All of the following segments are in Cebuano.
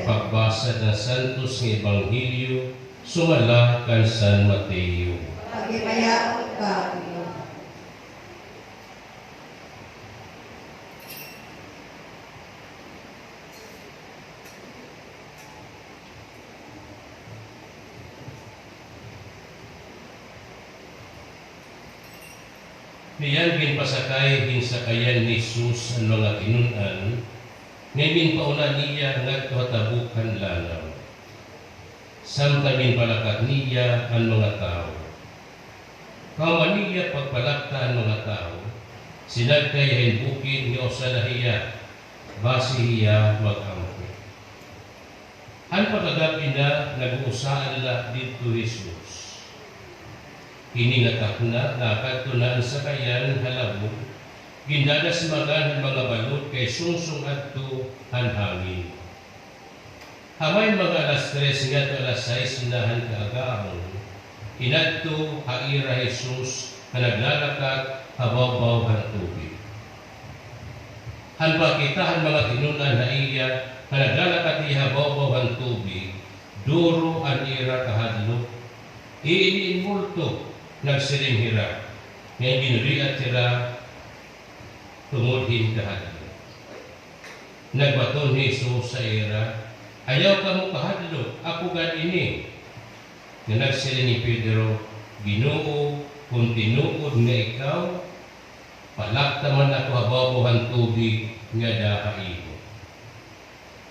Pagbasa ng Santos nga Ebanghelyo sumala kan San Mateo. Paghimayaon ka, Ginoo. Niyan ginpasakay hinsakayan ni Jesus ang mga tinun-an, nga ginpauna niya ngadto tabukan lanaw. Samtang ginpalakat niya ang mga tao. Kahuman niya pagpalakta ang mga tao, sinagkay hin bukid nga usa na hiya, basi hiya mag-ampo. Han pagkagabi na, nag-uusaan la didto Jesus. Kini natakna, nakadto na ang sakayan halabog, gindadasmagan ang mga balod kay sungsong adto han hangin. Hamay mga 3:00 ngadto 6:00 na han kaagahon, inadto haira Jesus nga naglalakat hababaw han tubig. Han pakitahan mga tinun-an ha iya nga naglalakat iya hababaw han tubig, duro ang ira kahadlok. Iiniin multo nagsiling hira, nga ginuriat hira tungod hin kahadlok. Nagbaton ni Jesus sa ira, "Ayaw kamo kahadlok, ako gad ini." Nga nagsiling ni Pedro, "Ginoo, kung tinuod nga ikaw, palakta man ako hababaw han tubig nga daha imo."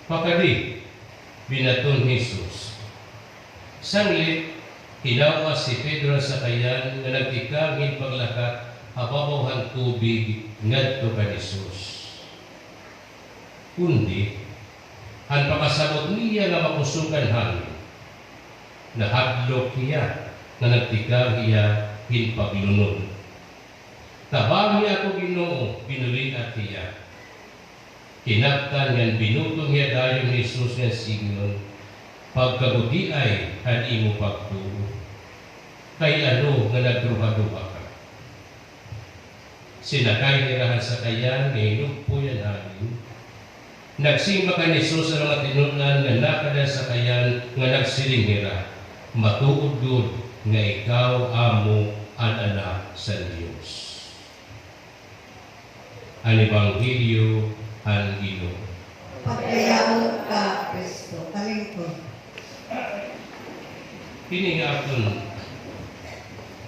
"Pakadi," binaton ni Jesus. Sanglit, hinawa si Pedro sa sakayan nga nagtikang paglakat hababaw han tubig ngadto kan Jesus. Kundi, han pakasabot niya nga makusugan hangin, nahadlok hiya nga nagtikang hiya hinpaglunod. "Tabangi ako, Ginoo," binuliat hiya. Kinaptan ngan binutong hiya dayon ni Jesus nga signon, "Pagkaguti ay han imo pagtuo. Kay ano nga nagduha-duha ka?" Sinakay hirahan sa kayan, nga ang hangin. Nagsima kan Jesus sa mga tinun-an nga nakada sa kayan nga nagsiling hira, "Matuod gud nga ikaw amo ang anak sa Dios." Ang Ebanghelyo han Ginoo. Pagdayaon ka, Kristo. Kalingkod. Kini nga aton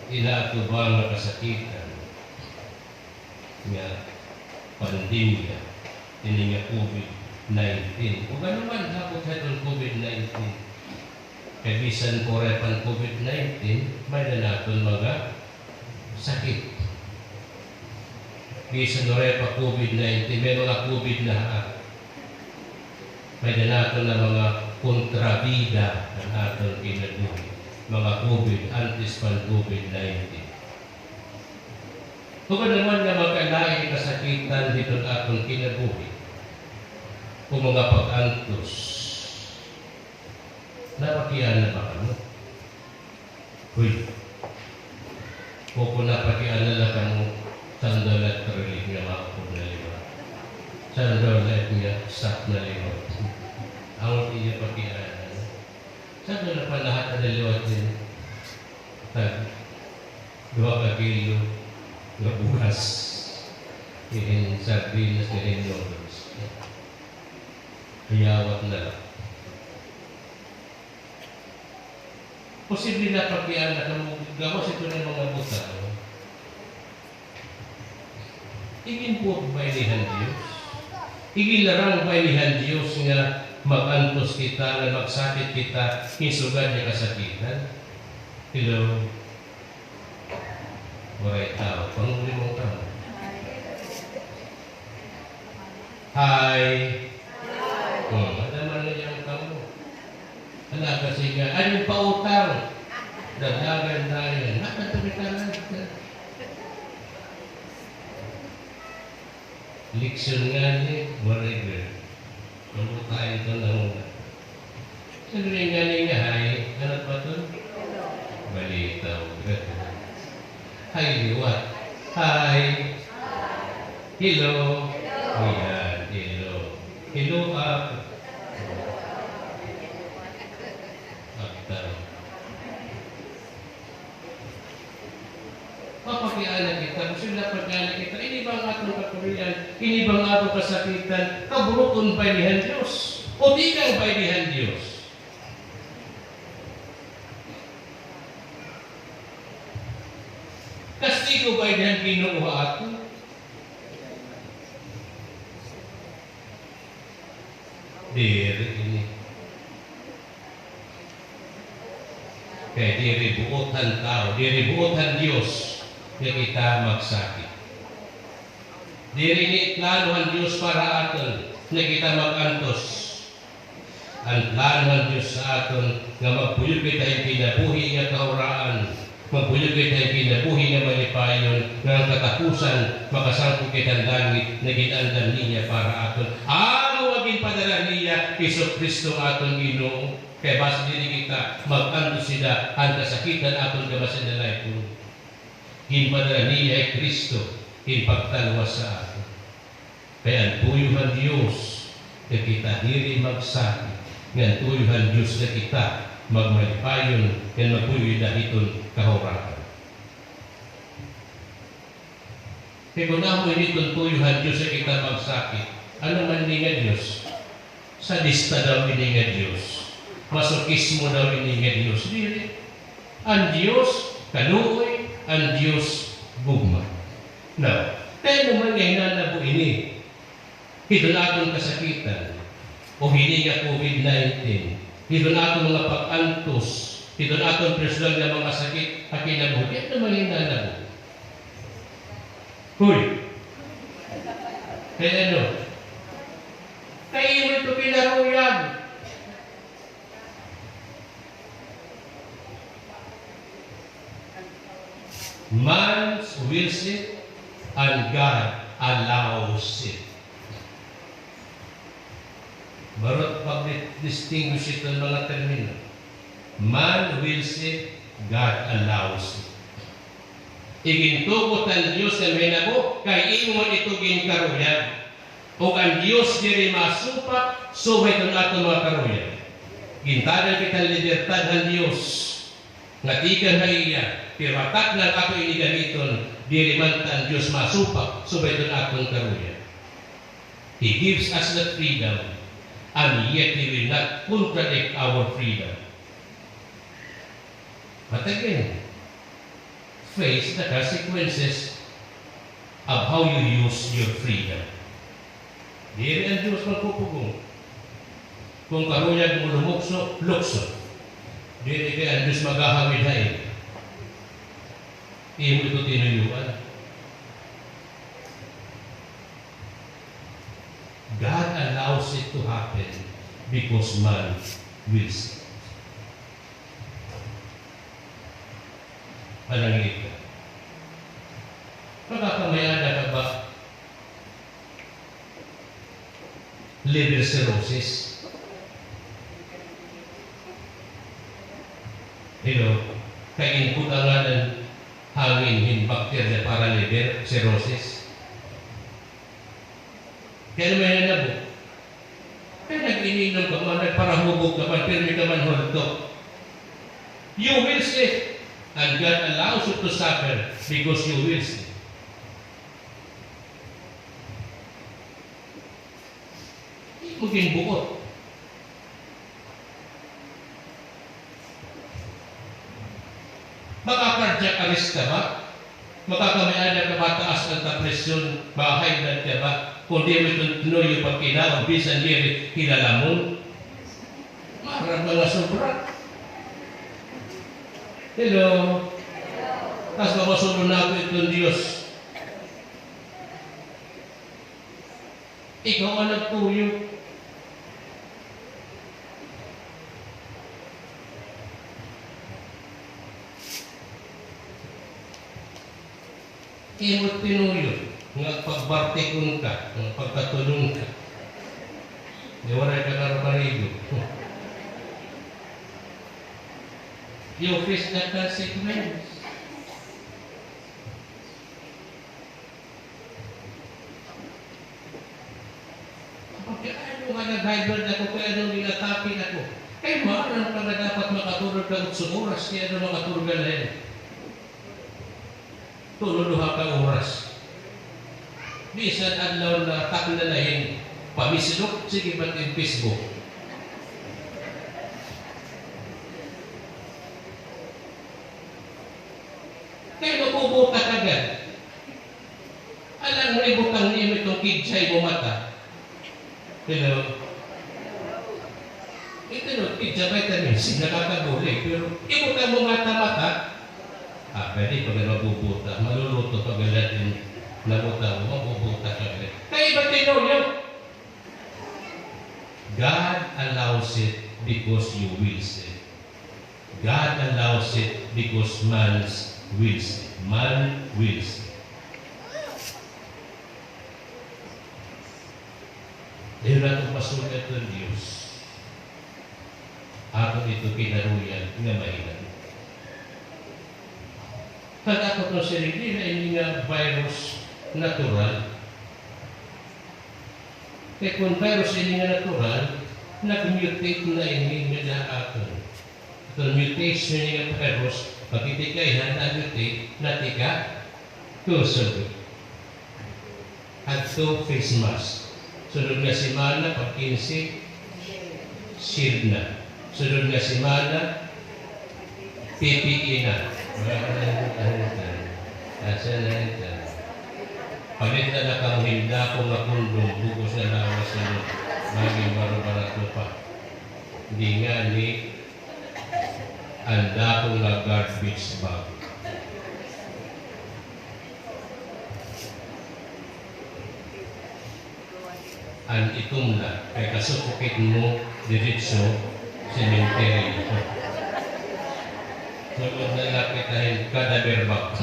inaatubang nga kasakitan nga pandemya, ini nga COVID-19. O gano'n man hapot hatong COVID-19. Kay bisan po pan COVID-19, may na naton mga sakit. Bisan pa COVID-19, may mga COVID na ha. May na naton na mga kontrabida ang aton kinabuhi. Mga COVID, antes pan COVID-19. Tungod naman nga magkalain kasakitan dito aton kinabuhi, kung mga pag-antos, napakian na ba kamo? Uy, kung napakian na lang kamo, sandalat relief nga maupod na lima. Sandalat nga sak na lima. Ang iya pakian. Saan na pa lahat na daliwat din? Tag 2 ka kilo nga bugas. Ihin sardinas, ihin noodles. Hayawat na lang. Posible na pakian na kamo gawas ito ng mga butang. Igin po ba inihan Diyos? Igin larang ba inihan Diyos nga magantos kita, nga magsakit kita, hisugad niya kasakitan? Hello? Waray tao. Panguli mong tao. Hi! Adaman na niyang kamo. Ala kasi nga, anong pautang? Dagdagan tayo. Nakatagitalan. Leksyon nga ni, waray girl. Mamutahin ito na muna. Sabi nga ni nga, hi. Ano pa ito? Balitaw. Hi, liwat. Hi. Hello. Ayan, hello. Hello, up. Nagapagani kita, ini ba ang atong kapurian? Ini ba ang atong kasakitan? Kaburuton ba nihan Diyos? O di kang ba nihan Diyos? Kastigo ba nihan Ginoo ato? Diri ini. Kaya diri buotan tao, diri buotan Diyos nga kita magsakit. Diri ni plano ang Diyos para aton nga kita magantos. Ang plano ng Diyos sa aton nga magpuyog kita ang kinabuhi nga kahuraan, magpuyog kita ang kinabuhi nga malipayon, nga ang katapusan makasangkop kita ang langit na ginandam niya para aton. Amo ang ginpadala niya, Hesus Kristo aton Ginoo. Kaya basta dili kita mag-antos sila ang kasakitan aton gamasan na laypon. Ginpadala niya ay Kristo, ginpagtalwas sa aton. Kaya ang tuyuhan Diyos na kita diri magsakit, nga ang tuyuhan Diyos na kita magmalipayon, nga magpuyoy dahiton kahurakan. Kaya kung namo ini tuyuhan Diyos na kita magsakit, ano man ni nga Diyos? Sadista daw ini nga Diyos. Masokismo daw ini nga Diyos. Dili. Ang Diyos kaluoy, ang Diyos gugma. Now, kaya naman nga hinanabo ini, ito na atong kasakitan, o hindi nga COVID-19, ito na atong mga pag-antos, ito na atong personal na mga sakit, at kinabuhi, ito naman hinanabo. Huy! Kaya ano? Kaya mo ito pinaruyag. Man wills it, and God allows it. Barot pag-distinguish ito ng mga termino. Man wills it, God allows it. Igintugot ang Diyos na may nabo, kay imo man ito ginkaruyag. O ang Diyos diri masupak, subay itong atong mga karuyag. Gintagan kita libertad ng Diyos. Nga tikan na iya, pero atak na ato ini gamiton, diri man ta ang Diyos masupak, subay itong atong karuyag. He gives us the freedom, and yet He will not contradict our freedom. But again, face the consequences of how you use your freedom. Diri ang Diyos magpupugong. Kung karuyag mo lumukso, lukso. Diri kay ang Diyos maghahawid hain. Imo ito tinuyuan. God allows it to happen because man wills it. Panangit ka. Makakamayada ka ba? Liver cirrhosis. Hello? Kaya input ang nga ng hangin, hin bacteria para liver cirrhosis. Kaya may nanabo. Kaya nag-ininom ka man, nagparahubog ka man, pero may ka man hold. You will see. And God allows you to suffer because you will see. Hindi mo ginbuot. Maka-cardiac arrest ka ba? Makakamayada ka ba taas ang presyon? Maka-high blood ka ba? Kung di mo itong tinuyo pag kinaon, bisan diri, hilalamon. Marang mga sobra. Hello? Tapos mabasulon na ako itong Diyos. Ikaw ang nagtuyo. Imo tinuyo nga pagbartikon ka, nga pagkatulong ka. Di wala ka karaparigo. You face the consequence. Bakit ano nga nag-high blood ako, kaya anong ginatapin ako? Kaya maarang ka nga dapat makatulog ka 8 oras, kaya ano makatulog ka na yun? Tulog duha ka oras. Bisan adlaw na taknalahin pamislok, sige ba't in Facebook? Kaya mabubuta ka agad. Alam mo, ibutang niyo itong kidsay mo mata. Hello? Ito no, kidsa vitamin C, nakakaguli. Pero ibutang mo mata-mata, pwede pag mabubuta, maluluto pag natin nabuta mo, mabubuta ka agad. Kaya iba tinuyo. God allows it because you will it. God allows it because man's wills it. Man wills it. Dahil natin pasulat ng Diyos, ato ito kinaruyan nga mahilan. Kag ako itong sarili na ini nga virus natural. Kaya kung virus ini nga natural, nag-mutate na ini nga aton. Itong mutation ini nga virus, pagkitikay na mutate, natika, kusog. Adto face mask. Sunod nga semana, pag 15, shield na. Sunod nga semana, PPE na. Asa na ito. Palit na nakamuhinda ko nga kundong, bugos na lawas na maging baro-barato pa. Hindi nga ni anda ko nga garbage bag. Ang itom na, kay kasupukit mo diretso cemetery. Sunod na lapitahin cadaver bag.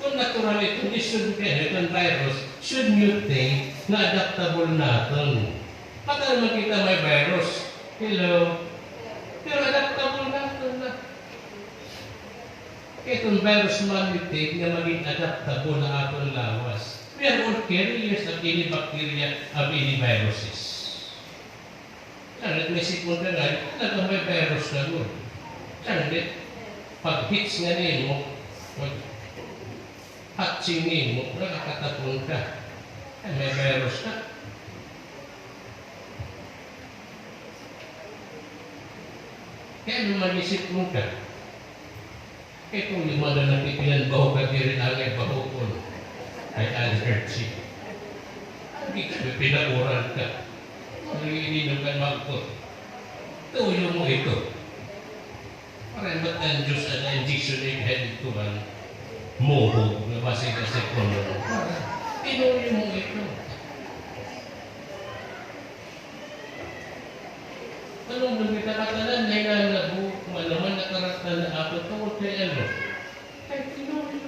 Kung natural ito, this should be, itong virus should mutate na adaptable natin. Baka naman kita may virus. Hello? Pero adaptable natin na. Itong virus ma-mutate na maging adaptable na atong lawas. We are all carriers of any bacteria, of any viruses. Sanit may sipon ka nga, talagang may virus na doon. Sanit, pag hits nga nimo, pag hatching nimo, nakakatapon ka. Ay, may virus ka. Kaya nung mag-isip mo ka, kaya kung lima na napipilan baho ka, di rin angay bahukon. Ay allergy. Hindi ka pinakuran ka. Nanginginom ka magkot. Tuyo mo ito. Para ba't ang Diyos ang injection na yung head ko ang moho na base kasi kono. Tinuyo mo ito. Anong nagkakatalan na inalago kung ano man nakaratan na ako tungkol kay ano? Kay tinuyo.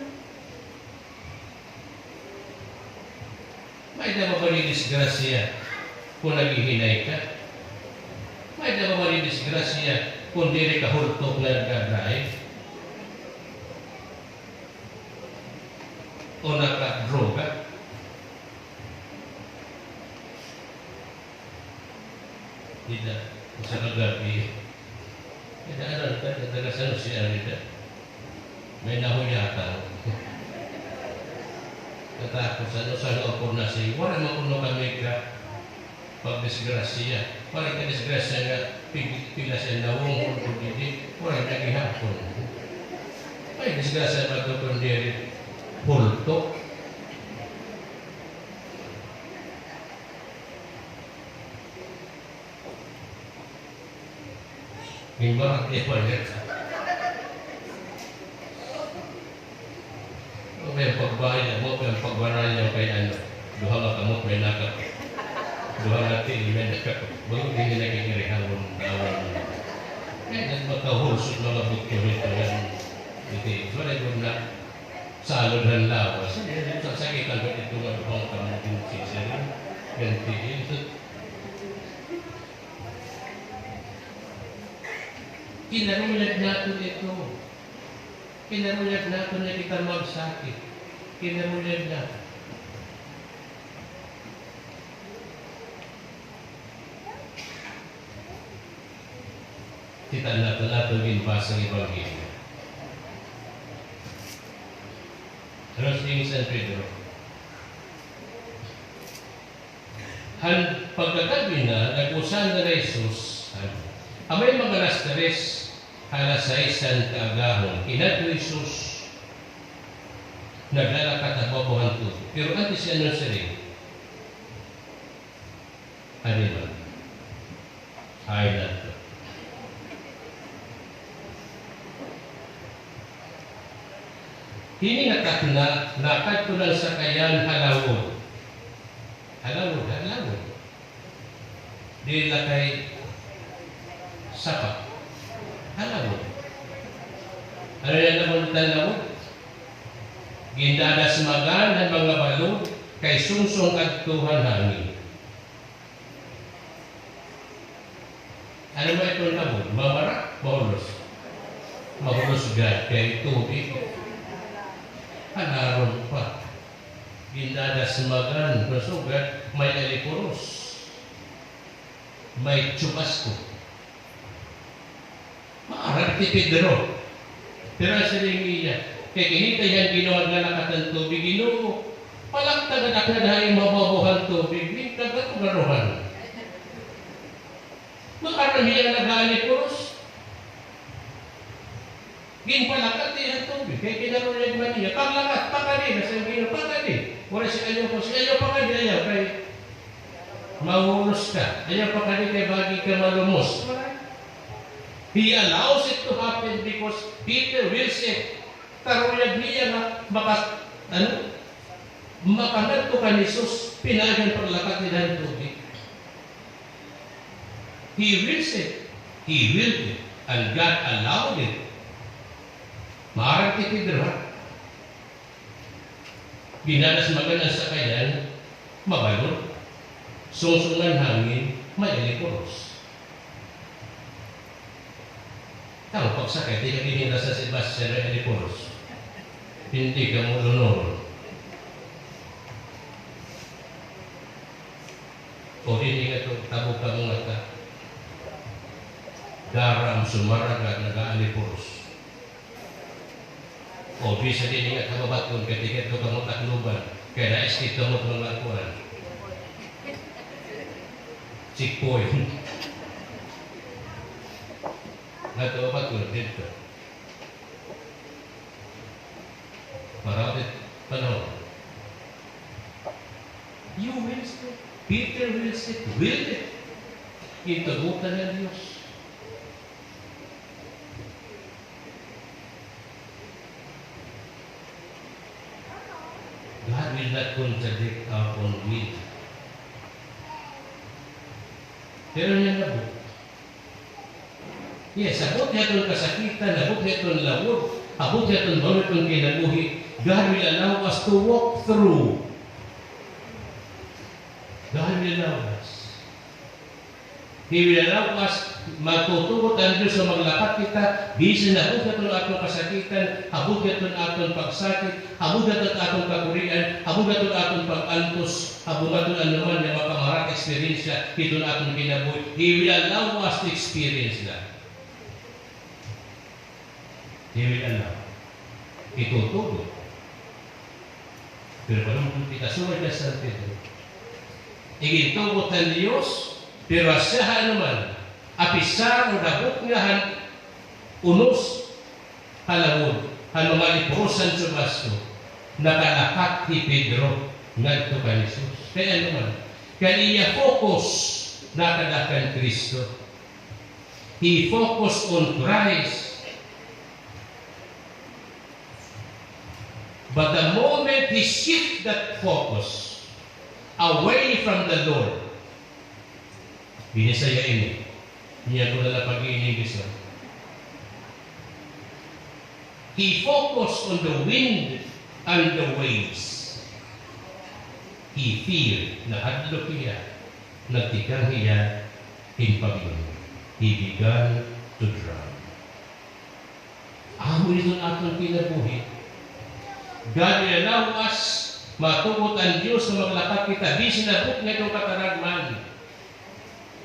May na ba ni disgrasya kung naghihinay ka? May na ba ni disgrasya kung dili ka hultok na nag-drive? O naka-droga? Tidak. Sa kagabi, tidak ada, taga sa siya nila. May nahuyatan. Natapos, ano sa loob na siya, wala mo kuno kami ka pagdisgrasya. Wala ka disgrasya nga, pila siya nawong, kundi, wala nagihapon. May disgrasya ba ito kundi hulto? Mimbar di banyak. May pagbayad mo, may pagbaraya kay ano. Duha ka kamot may nakap. Duha ka tiil may nakap. Bago din nila kingirihangon tawon. Kaya nagmakahulsod mga bukto nito yan. Iti, wala ko na salod ng lawas. Sasakitan ko ito nga duhang kamot yung sisiri. Ganti. Kinarulag natin ito. Kinarulag natin na kita magsakit. Kinarulag natin. Kita natin natin ginbasa ng Ebanghelyo. Ano siling San Pedro? Han pagkagabi na, nag-usan na ni Jesus, amay mga 3:00, 6:00 han kaagahon, kinadto Jesus, naglalakat ang babuhan tubig. Pero antes siya nun siya animal. Ay na to. Hini nga takna, nakadto lang sa kayan halawod. Halawod, halawod. Di la kay sapa. Halawod. Ano yan naman talawod? Gindadas magan ang mga balod kay sungsong adtuhan hangin. Ano ba itong lawod? Mamarak? Mahulos. Mahulos God kay tubig. Hanaron pa. Gindadas magan, masugat, may alipuros. May chubasko. Maarap ti Pedro. Pero siling iya, kay kinita yan Ginoo nga lakatan tubig, Ginoo, palaktagan ak na dahil mababuhan tubig, mintagat garuhan. Maarap niya nag-alipuros. Ginpalakat niya tubig, kay kinaroon man niya, paglakat, pakali, nasa Ginoo, pakali. Wala si ayaw ko, si ayaw pakali, ayaw, kay mahulos ka. Ayaw pakali, kay bagi ka malumos. He allows it to happen because Peter will say, karuyag niya nga, maka, ano, makangadto ka ni Jesus, pinagan paglakat nila ng tubig. He wills it. He willed it. And God allowed it. Maarang ti Pedro, ha? Ginalas maganan sa kayan, mabalot, sungsungan hangin, may alipuros. Tang pagsakay, di ka gininda sa Sebastian may alipuros. Hindi ka mo lunor. O hindi nga ito, tabo ka mga ta. Daram sumaraga, nag-aalipuros. O bisa din nga kababaton, kaya di ka mo takluban, kaya na-escape ka mo mga kuwan. Checkpoint. Nagkababaton, dito. Marami panahon. You will sit. Peter will sit. Will it. Itugutan ng Diyos. God will not contradict our own will. Pero niya nabot. Yes, abot niya itong kasakitan, abot niya itong lawod, abot niya itong bawat itong kinabuhi. God will allow us to walk through. God will allow us. He will allow us matutugot ang Diyos sa maglakat kita, bisan abot na itong atong kasakitan, abot na itong atong pagsakit, abot na itong atong kakurian, abot na itong atong pag-antos, abot na itong anuman na makamarat experience itong atong kinabuhi. He will allow us to experience that. He will allow. Itutugot. Pero kung kita suway ka sa Pedro, igintugot ang Diyos, pero siya naman, apisar o dabot nga han unos halawod, han mga lipurusan sa basto, nakalakat ni Pedro ngadto kay Jesus. Kaya naman, kaya iya focus nakadakan Kristo. He focused on Christ. But the moment he shift that focus away from the Lord, binisaya ini, niya ko nala pag-iinig isa. He focused on the wind and the waves. He feared na hadlok niya, nagtikang hiya, hinpagin. He began to drown. Amo ito atong kinabuhi. God will allow us matugot ang Diyos na maglakat kita, di sinabot nga itong kataragman.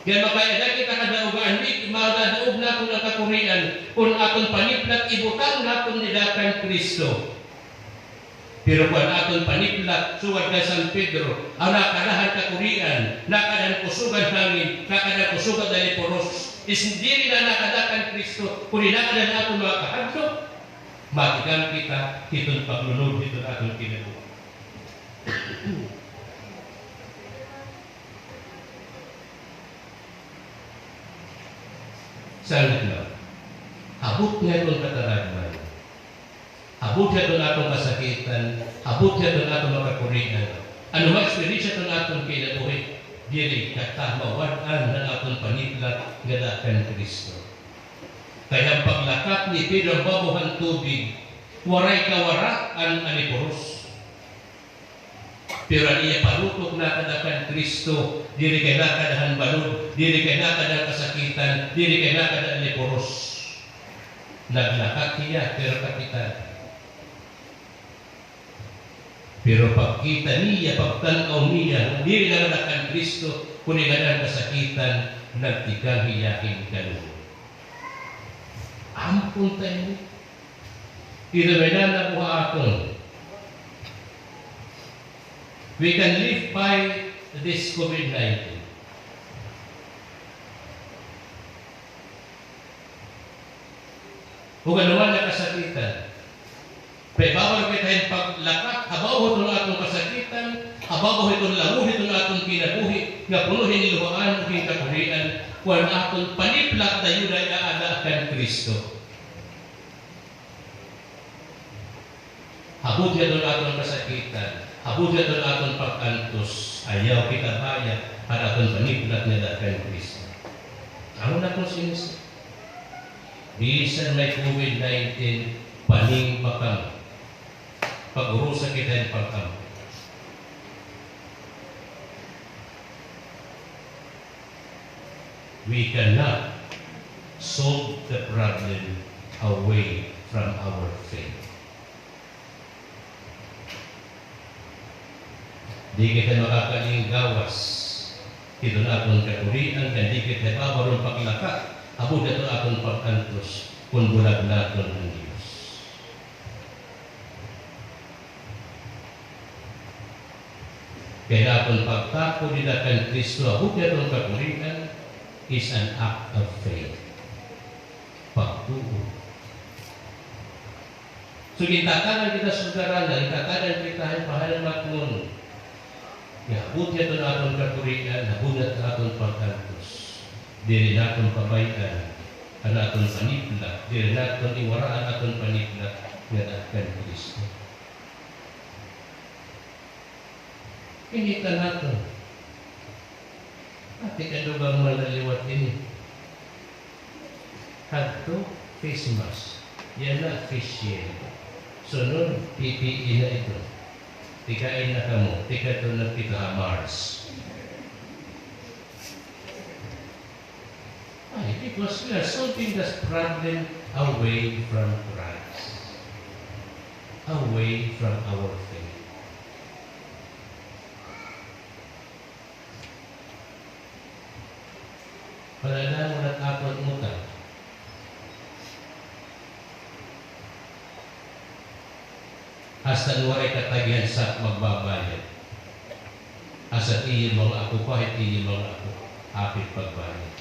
Kaya makaya kita kadaugan, di magadaog na itong kakurian, kung atong paniplat, ibutang naton nidakan Kristo. Pero kung aton paniplat, sugad kay San Pedro, ang nakadahan kakurian, nakadahan kusugan hangin, nakadahan kusugan daliporos, is dili na nakadakan Kristo, kung nakadahan aton mga kahadlok, matigang kita, hiton paglunod, hiton aton kinabuhi. Sa na, habot niya itong kataragman, habot niya itong atong kasakitan, habot niya itong atong makakurian. Ano ma-experience itong atong kinabuhi, dili katamawan ng atong paniplat nga dakan Kristo. Kaya ang paglakat ni Pedro ang babuhan tubig, waray kawara ang aniporos. Pero ang iya palutok na kadakan Kristo, dili kay nakadahan balod, dili kay nakadahan kasakitan, dili kay nakadahan liporos. Naglakat niya, pero kapitan. Pero pagkita niya, pagtanaw niya, dili na kadakan Kristo, kundi ang kasakitan, nagtikang hiyahin kalunod. Ampun tayo. Ito may nanabuha aton. We can live by this COVID-19. Kung ano man na kasakitan, pero bawal kita yung paglakat, habaw itong atong kasakitan, habaw itong laruh itong atong kinabuhi, nga punuhin luhaan o kakurian, kung atong paniplat na yun ay aadakan Kristo. Habot itong atong kasakitan, habot itong atong pag-antos, ayaw kita baya, para atong paniplat na dakan Kristo. Ang na kong sinis. Bisan may COVID-19, paning bakang. Pag-urusa kita yung pagkam. We cannot solve the problem away from our faith. Di kita makakaling gawas. Ito na atong kakurian, kan di kita babarong paglakat, abot ito atong pag-antos, kung bulag naton ang Diyos. Kaya atong pagtako dida kan Kristo, abot atong kakurian, is an act of faith. Pagtuo. So, gintatanan kita sa sugarana, gintatanan kita ay pahalang matngon. Habot niya ito na atong kakurian, habot niya ito atong pag-antos. Dili naton pabayan ang atong panipla, dili naton iwaraan atong panipla nga dakan Kristo. Pinita naton. Ati kadugang malaliwat ini. Hadto face mask. Yan na face shield. Sunod, PPE na ito. Tikain na kamo, tika ito na pita Mars. Why? Because we are solving this problem away from Christ. Away from our faith. Palalang at akong utang. Hasta waray katagihan sa magbabayad. Asa iyo mga ako, kahit iyo mga ako, apit pagbayad.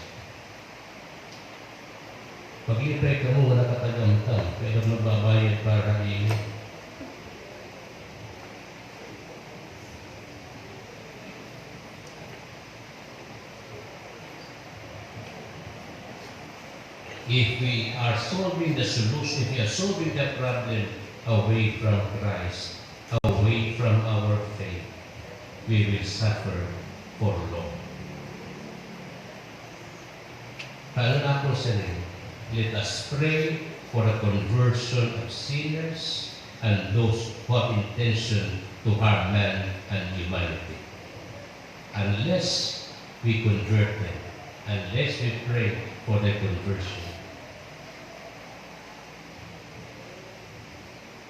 Paglipay ka mo, wala katagamtam, pero magbabayad para iyo. If we are solving the solution, if we are solving the problem away from Christ, away from our faith, we will suffer for long. Paano na ako sarili? Let us pray for the conversion of sinners and those who have intention to harm man and humanity. Unless we convert them, unless we pray for their conversion.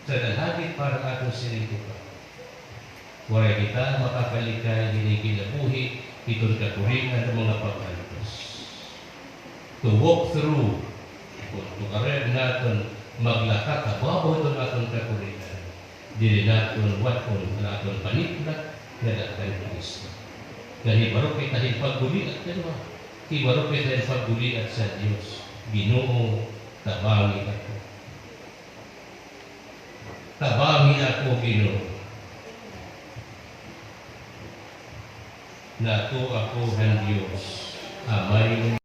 Sa dalhagit para atong sining pa. Waray kita makakalikay, hindi kinabuhi, itong kakuringan ng mga pag-antos. To walk through, kung tukareb natin, maglakat, hababo itong atong kakuringan. Dili naton wat-on ang aton panitlat nga kan Kristo. Gani barok kita pagbuliat kanwa. Hibarok kita pagbuliat sa Dios. Ginoo, tabangi ako. Tabangi ako, Ginoo. Nato ako han Dios.